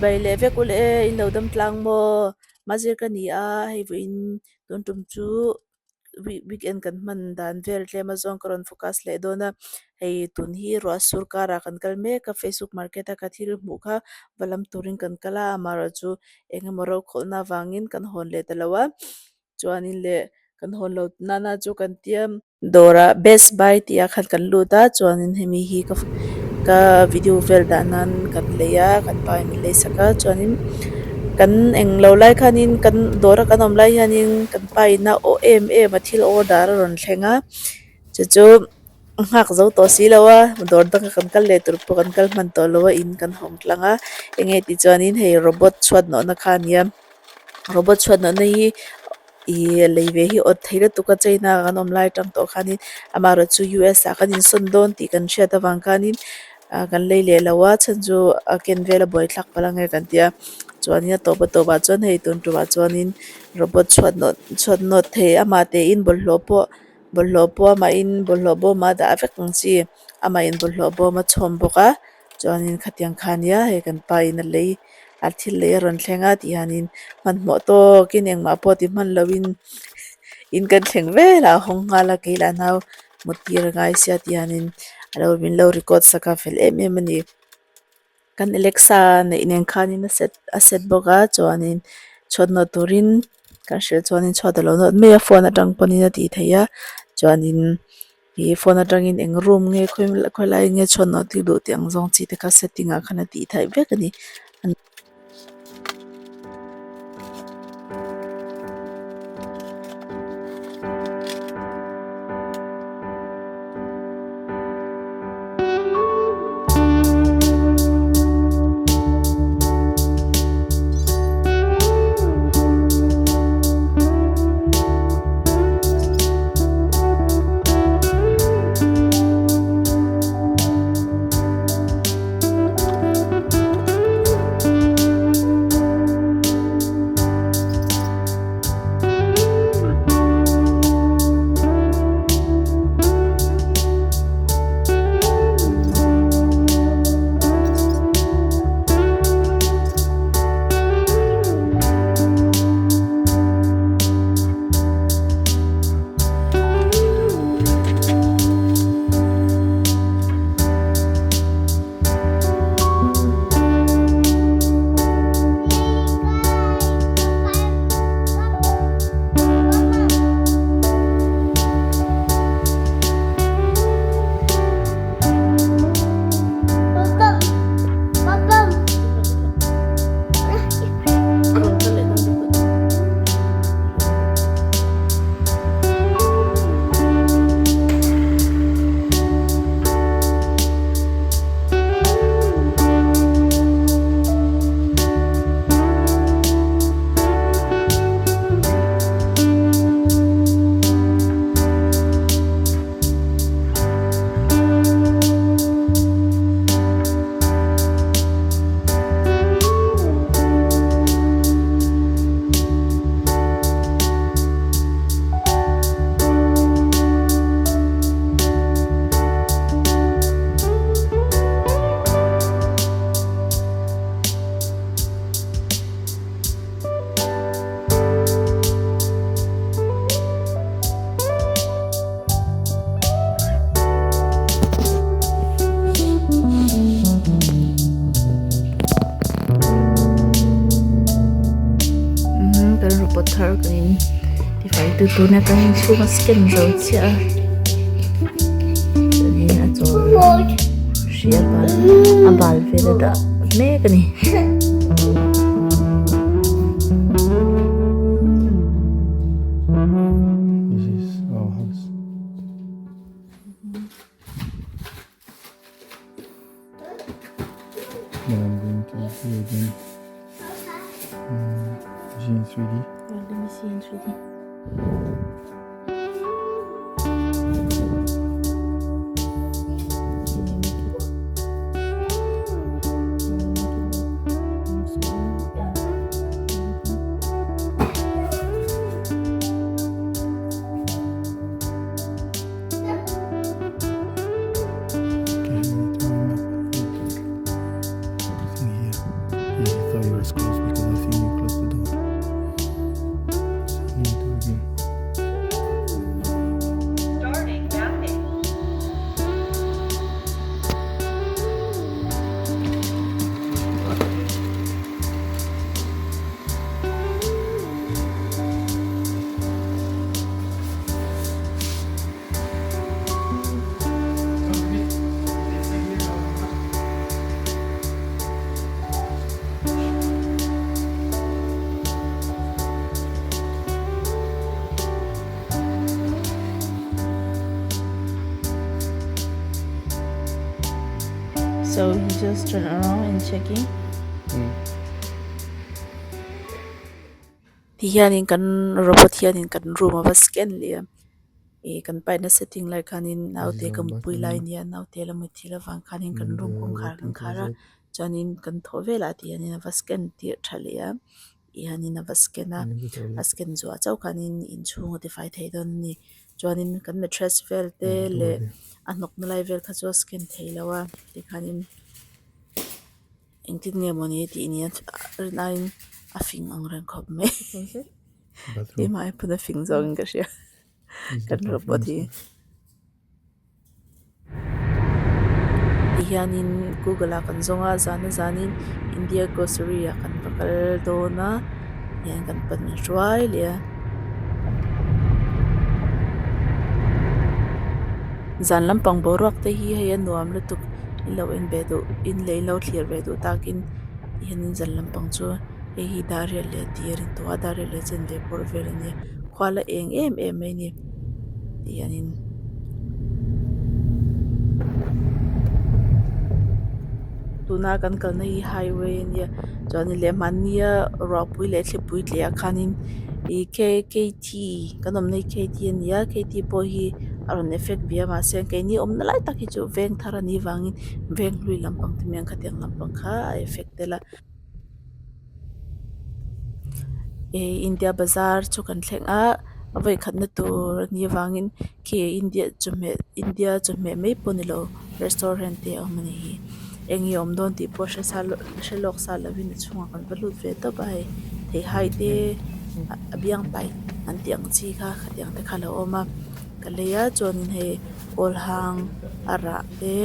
Chibai leh vek ule e, in lo dam tlang maw? Mazir ka ni a, hei vawiin tun tum chu weekend kan hman dan vel tlem a zawng ka rawn focus leh dawn a, hei tun hi ruah sur karah kan kal mek a, facebook market a ka thil hmuh kha va lam turin kan kal a, amaherawhchu eng emaw rokhawlhna avangin kan hawn leh ta lo a, chuanin leh kan hawn lo nana chu kan tia. Dawrah Best Buy tih ah khan kan lut a chuanin hemi hi ka ka video vel dah nan kan lei a kan pa in min lei sak a chuanin kan eng lo lai khanin kan dawra kan awm lai hianin kan pa in a awh em em a thil order a rawn thleng a chu chu a nghak zo tawh si lo a dawr danga kan kal leh tur pawh kan kal hman tawh lo a in kan hawng tlang a enge tih chuanin hei robot chhuat nawhna kha a ni a robot chhuat nawhna hi. Ihh lei ve hi awt thei lutuk a China ah kan awm lai atang tawh khanin amaherawh chu U S ah kan insawn dawn tih kan hriat avang khanin ah kan lei leh lo a chhan chu a ken vel a buaithlak palh ange kan ti a chuanin a tawp a tawp ah chuan hei tun tumah chuanin robot chhuat nawh chhuat nawt thei amah tein bawlhhlawh pawh bawlhhlawh pawh amahin bawlhhlawh bawm a dah vek ang chi amahin bawlhhlawh bawm a chhawm bawk a. Chuanin khatiang kha ania hei kan pa in a lei a thil lei a rawn thleng a tih hianin hmanhmawh tawkin engmah pawh ti hman loin in kan thleng velah a hawng nghal a kei lah nau mut tir a ngai sia tih hianin a lo min lo record sak a fel em em a ni. Kan Alexa neih nen khanin a set a set bawk a chuanin chhuat nawh turin kan hrilh chuanin chhuat a lo nawt mai a phone atang pawhin a tih theih a chuanin. Ih phone atangin eng room nge khawilai nge chhuat nawh tir duh tih ang zawng chi te kha setting ah khan a tih theih vek a ni. Kan robot thar kan in tifai tu tuna kan inchhung a scan zo chiah a chuanin a chawl hri a bal a bal vel a dah mek a ni. This is our house. Then I'm going to do again um, see in 3D. Let me see in 3D. Okay, I need to remap everything here. Here, So he just turn around and checking. Mm. Ti hianin kan robot hianin kan room a va scan leh a ih kan paina setting lai khanin This naute is ka our mutpui lai bathroom ania naute la muthilh avang khanin kan and room the kawngkhar kan walk-in khar a closet chuanin kan thawh velah ti hianin a va scan tirh tha leh a ti hianin a va scan a and the a toilet scan zuah chauh khanin inchhung a tifai thei dawn a ni chuanin kan mattress vel te and the door leh there. a hnawkna lai vel kha chu a scan thei lo a tikhanin engtin nge mawni tih ni a rin aiin a fing ang reng khawp mai Bathroom. keimah ai pawn a fing zawk in ka hria This is the kan robot perfume hi. stuff. Ti hianin google ah kan zawng a zan a zanin india grocery ah kan va kal dawn a hian kan pan hruai leh a. Zan lampang boruak te hi hei a nuam lutuk in lo en ve duh in leh in lo thlir ve duh takin ti hianin zan lampang chu hei hi dar riat leh tih a rin tawh a dar riat leh chen ve pawh vel a nia khua la eng em em mai a ni ti hianin. Tuna kan kalna hi highway a nia chuanin leh mahnia ruahpui leh thlipui tleh ah khanin ih k k t kan awmna hi k t a ni a k t pawh hi a rawn effect ve a mahse keini awmna lai tak hi chu veng thar a nih vangin veng hlui lampang te miang khatiang lampang kha a effect tel a. Ih India bazar chu kan thleng a a vawikhatna tur a nih avangin khi India chawhmeh India chawhmeh mai pawh ni lo restaurant te a awm a ni hi eng nge awm dawn tih pawh hre sa hre lawk sa lovin a chhungah kan va lut ve tawp a hei theihai te a biang tai an tih ang chi kha khatiang te kha a lo awm a ka lei a chuanin hei kawl hang a rah te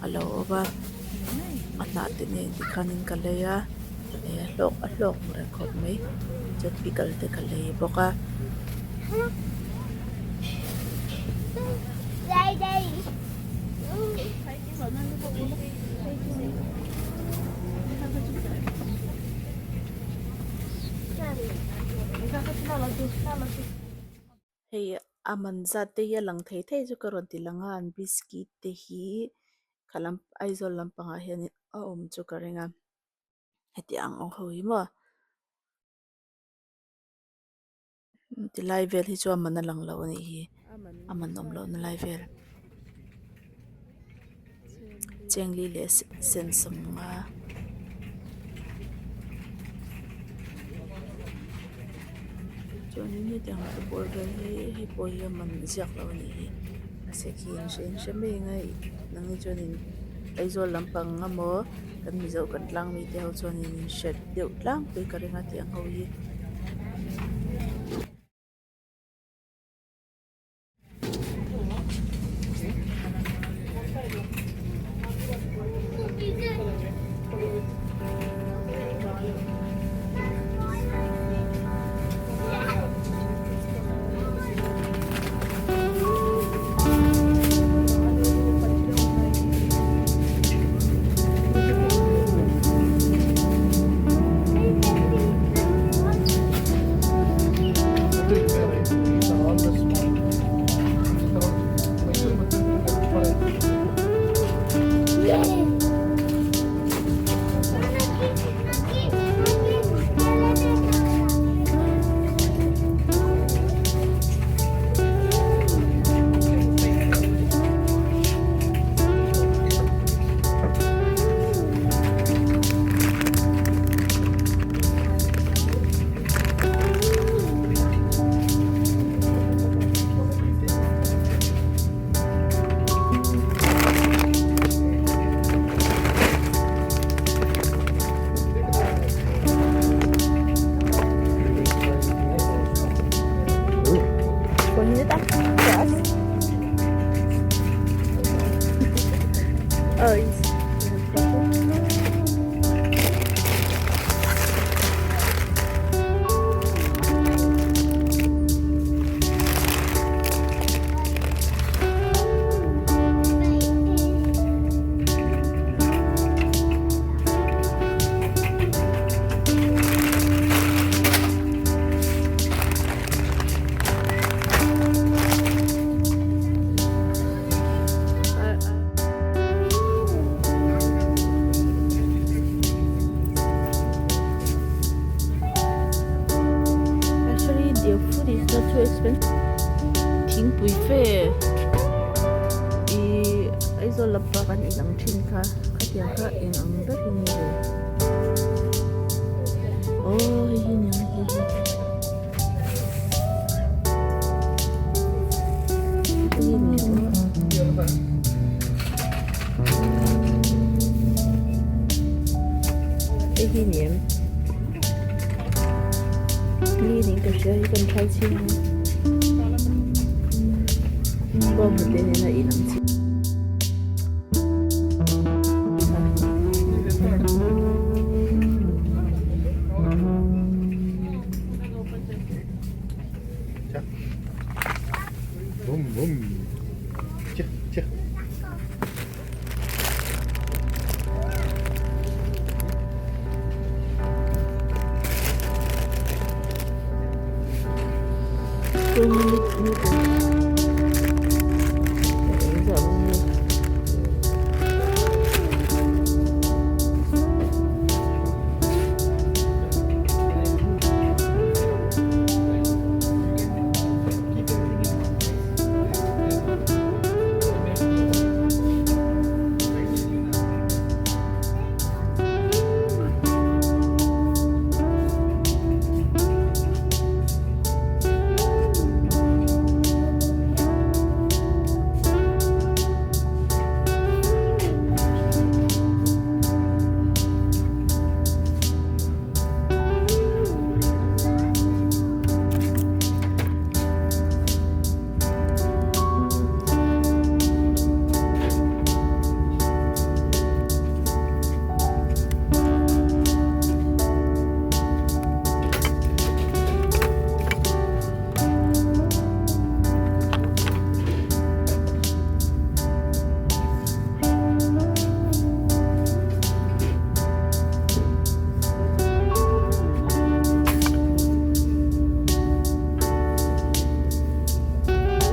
a lo awm a. A hnah te nen tikhanin ka lei a eh a hlawk a hlawk ang reng khawp mai chuan pickle te ka lei bawk a. Hei a man zat te hi a lang thei thei chu ka rawn ti lang a an biscuit te hi khalam Aizawl lampangah hian a awm chu ka ring a heti ang ang ho hi maw tilai vel hi chu a man a lang lo a nih hi a man awm lohna lai vel chengli leh sen sawmnga. Chuanin hetiang te bawr vel hi hei pawh hi a man ziak lo a nih hi mahse khi in hre in hre mai ang a nangni chuanin Aizawl lampang emaw kan Mizo kan tlang mite ho chuanin in hre deuh tlangpui ka ring a tih ang ho hi. Buffet ih Aizawl lampa kan in ang thin kha khatiang kha eng ang ber hi nge le aw hei hi nia hei hi hei hi nia aw. Hei hi ni em? Ni niin ka hria hi kan thlai chhing ang bawnghnute nena inang chi Bum bum. Che che.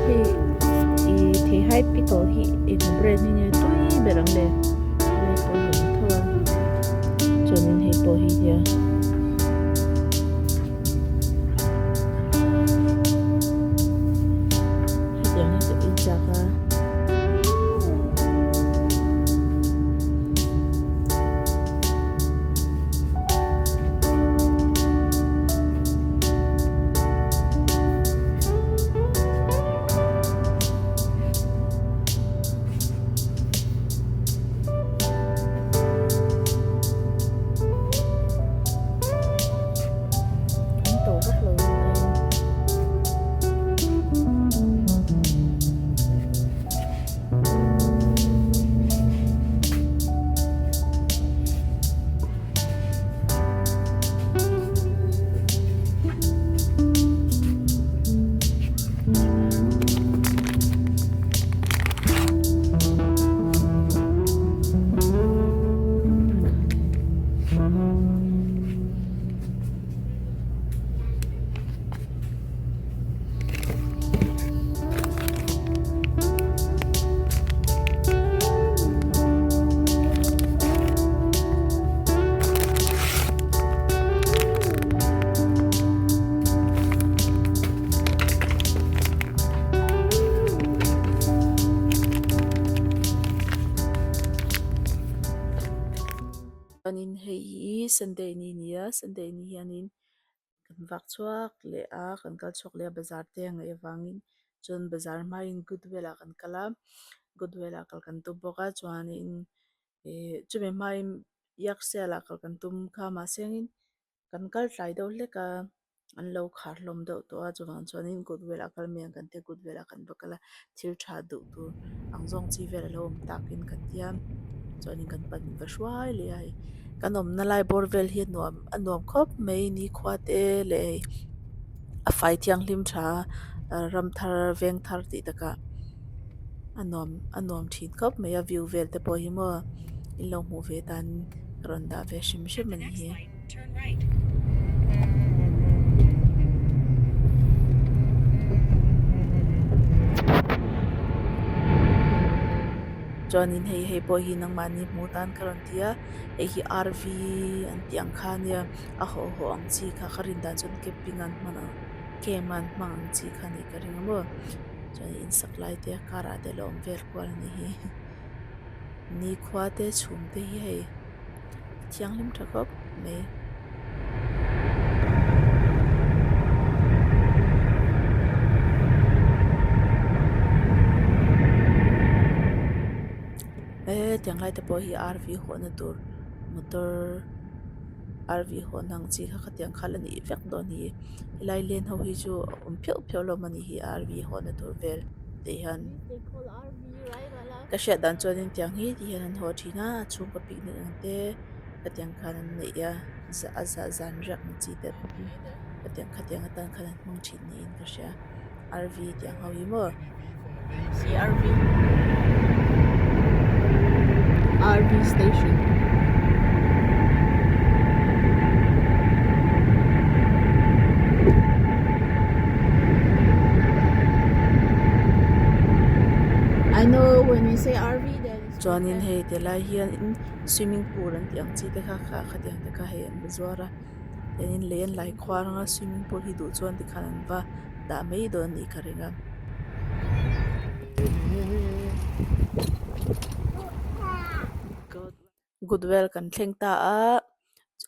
Hei ih theihai pickle hi eng brand hi nge tui ber ang le helai pawh hi a awm tho a chuanin hei pawh hi nia. Hetiang hi ka ei chak a. An to vak lo in a in. Chuanin hei hi Sunday ni a ni a Sunday ni hianin kan vak chhuak leh a kan kal chhuak leh a bazar te a ngaih avangin chuan bazar hmain goodwill ah kan kal a goodwill ah kal kan tum bawk a chuanin ih chumi hmain yaksel ah kal kan tum kha mahse angin kan kal tlai deuh hlek a an lo khar hlawm deuh tawh a chuvang chuanin goodwill ah kal mai ang kan tia goodwill ah kan va kal a thil tha duh tur ang zawng chi vel a lo awm takin kan tia chuanin kan pan va hruai leh a hei kan awmna lai bawr vel hi a nuam a nuam khawp mai nikhua te leh hei a fai thianghlim tha a ram thar veng thar tih takah a nuam a nuam thin khawp mai a view vel te pawh hi maw in lo hmuh ve tan ka rawn dah ve hrim hrim a ni hi. Chuanin hei hei pawh hi nangmahni hmuh tan ka rawn ti a hei hi rv an tih ang kha ania a hawh hawh ang chi kha ka rin dan chuan camping an hman ang camp an hmang ang chi kha anih ka ring a maw. Chuan in sak lai te car ah te a lo awm vel kual a nih hi nikhua te chhum te hi hei a thianghlim tha khawp mai. Hetiang lai te pawh hi RV hawhna tur motor RV hawhna ang chi kha khatiang kha la nih vek dawn hi helai lane ho hi chu a awm pheuh pheuh hlawm a nih hi RV hawhna tur vel tih hian ka hriat dan chuanin tiang hi ti hian an haw thin a a chhungkaw picnic ang te khatiang khan an neih a a zan riak ang chi te pawh hi khatiang khatiang atan khan an hmang thin niin ka hria RV tih ang ho hi maw. CRV RV station I know when we say RV then it's Chuanin hei tilai hian swimming pool an tih ang chi te kha kha khatiang te kha hei an va zuar a tiangin lei an lai khuar anga swimming pool hi duh chuan tikhan an va dah mai dawn anih ka ring a. Goodwell kan thleng ta a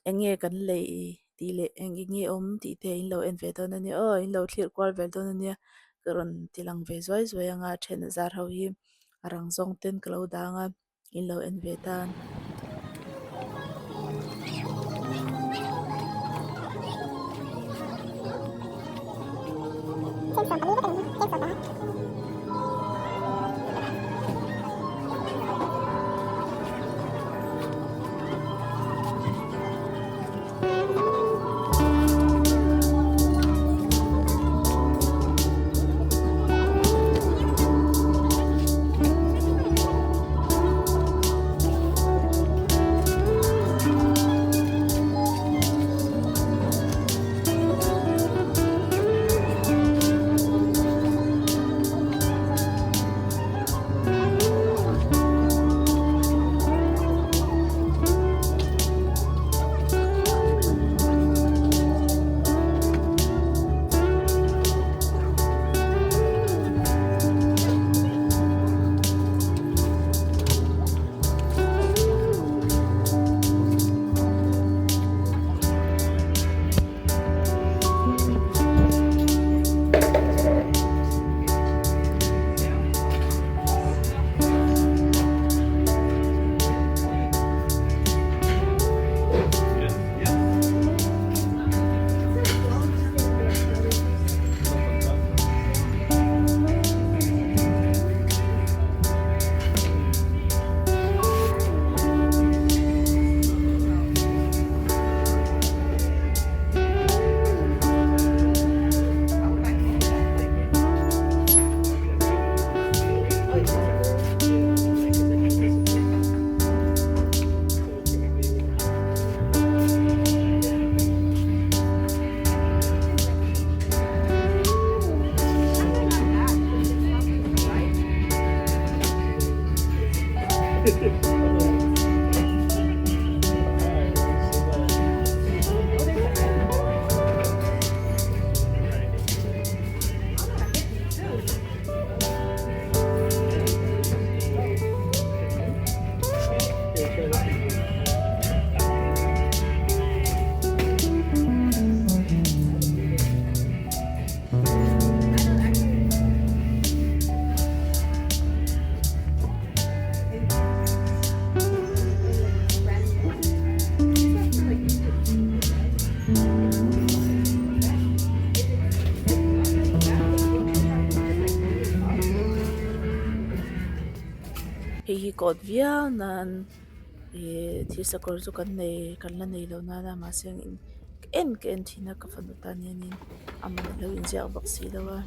eng nge kan lei tih leh eng nge awm tih te in lo en ve dawn a nia aw in lo thlir kual vel dawn a nia ka rawn ti lang ve zuai zuai ang a then a zar ho hi a rang zawng ten ka lo dang a. In lo en ve tan. Hei hi kawt viau nan ih thil sakawr chu kan nei kan la nei lo nana mahse ka en ka en thin a ka fanu tan hianin a man a lo inziak bawk si lo a.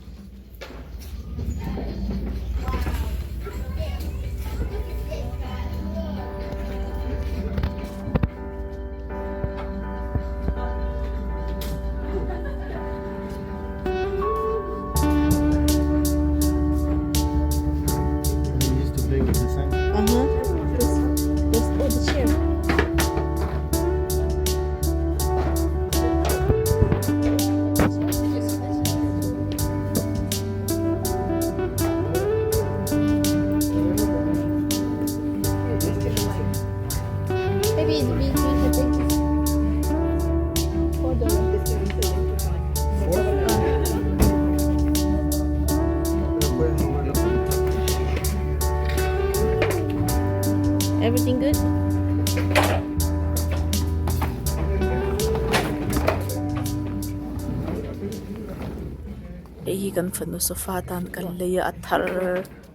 Everything good? Hei hi kan fanu sofa tan kan lei a a thar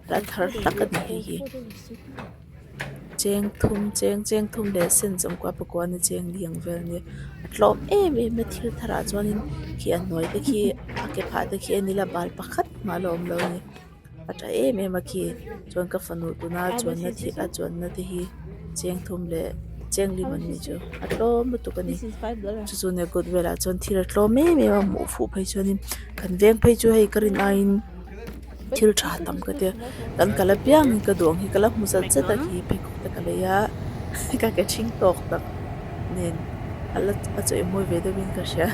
la thar hlak a ni hei hi cheng thum cheng cheng thum leh sen zawmkua pakua ni cheng li ang vel a nia a tlawm em em a thil thar ah chuanin khi a hnuai te khi a ke phah te khi en ila bal pakhat mah la awm lo a ni. A tha em em a khi chuan ka fanu tuna chuanna thil a chuanna te hi cheng thum leh cheng lim an ni chu a tlawm lutuk a ni chu chu nia kawt velah chuan thil a tlawm em em a hmuh fuh phei chuanin kan veng phei chu hei ka rin aiin thil tha tam ka tia kan kal apiangin ka duh ang hi ka la hmu zat zat a khi pheikhawk te ka lei a ka ke ṭhing tawk tak nen a la a chawih mawi ve deuhin ka hria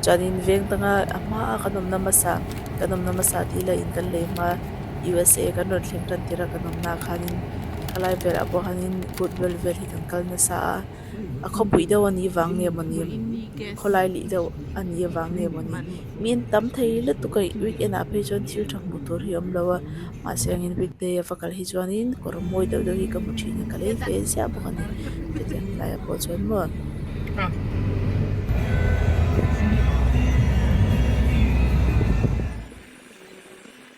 chuanin veng danga a hmaa kan awmna hmasa. Kan awmna hmasa tih lah in kan lei hma USA kan rawn thleng tan tir a kan awmna ah khanin khalai velah pawh khanin kut vel vel hi kan kal nasa a a khawpui deuh a nih vang nge mawni khawlai lih deuh a nih avang nge mawni mi an tam thei lutuk a weekend ah phei chuan thil tha hmuh tur hi a awm lo a mahse angin weekday a va kal hi chuanin kawr mawi deuh deuh hi ka hmu thin a ka lei ve ziah bawk a ni chutiang laiah pawh chuan maw.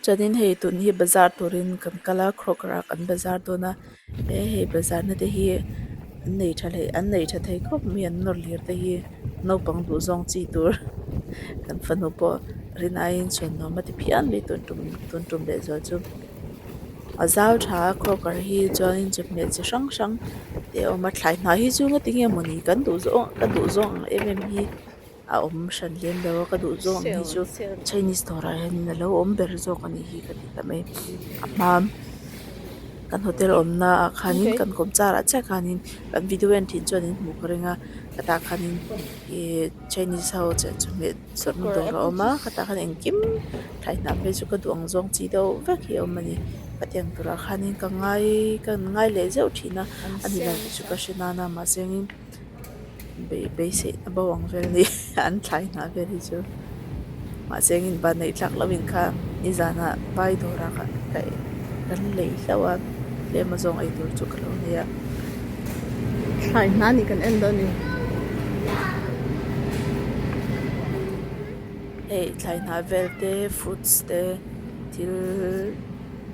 Chuanin hei tun hi bazar turin kan kal a Kroger ah kan bazar dawn a he hei bazar na te hi an nei tha hle an nei tha thei khawp mai an nawr lir te hi naupang duh zawng chi tur kan fanu pawh rin aiin chhuan nuam a ti phian mai tun tum tun tum leh zual chu. A zau tha a Kroger hi chuanin chawhmeh chi hrang hrang te a awm a thlai hnah hi chu ngati nge mawni kan duh zawng ka duh zawng ang em em hi a awm hran lem lo a ka duh zawng ang hi chu chinese dawrah hianin alo awm ber zawk a nih hi ka ti ta mai a hma kan hotel awmna ah khanin kan kawm char ah chiah khanin kan video en thin chuan in hmuh ka ring a hetah khanin ihh chinese ho chawhmeh Chawhnu dawr a awm a khatah khan engkim thlai hnah phei chu ka duh ang zawng chi deuh vek hi a awm a ni hetiang turah khanin ka ngai ka ngai leh zeuh thin a a ni lo tih chu ka hre nan a mahse engin beiseih na bo ang vel a ni an thlai hnah vel hi chu mahse engin ban neih tlak loh in kha nizanah vai dawrah khan ka kan lei hlauh a tlem a zawng ei tur chu ka lo nei a. Thlai hna ni kan en dawn a ni. Hei thlai hnah vel te fruits te thil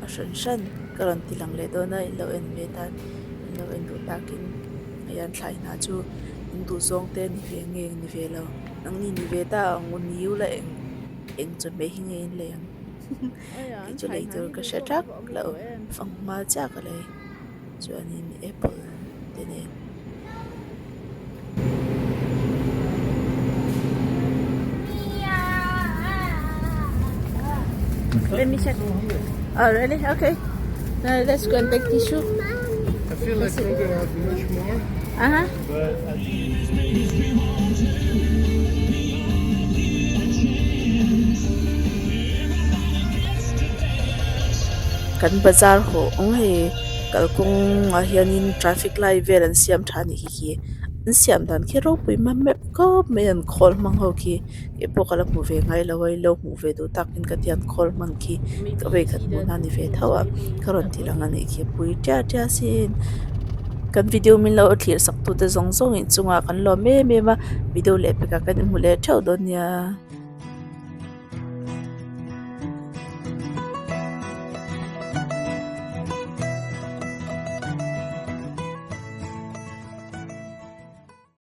a hran hran ka rawn ti lang leh dawn a in lo en ve tan in lo en duh takin hei an thlai hnah chu in duh zawng te ni ve nge ni ve lo nangni ni ve ta ang u ni ula eng eng chawhmeh hi nge in lei ang kei chu lei tur ka hre thak lo fanghma chiah ka lei. Chuanin apple te nen. Let me check. Oh, really? Okay. Now let's go and take tissue. I feel like Kroger has much more. Uh-huh. But I Kan bazar haw ang hei kalkawng ah hianin traffic light vel an siam tha anih khi khi an siam dan khi ropui mam meuh khawp mai an khawl hmang ho khi keipawh ka la hmu ve ngai lo a ilo hmuh ve duh tak in ka ti an khawl hman khi ka vei khat hmuh na ni ve tho a ka rawn ti lang anih khi pui tia tia sin kan video min lo thlir sak tu te zawng zawng in chungah kan lawm em em a video leh pekah kan inhmu leh theuh dawn nia.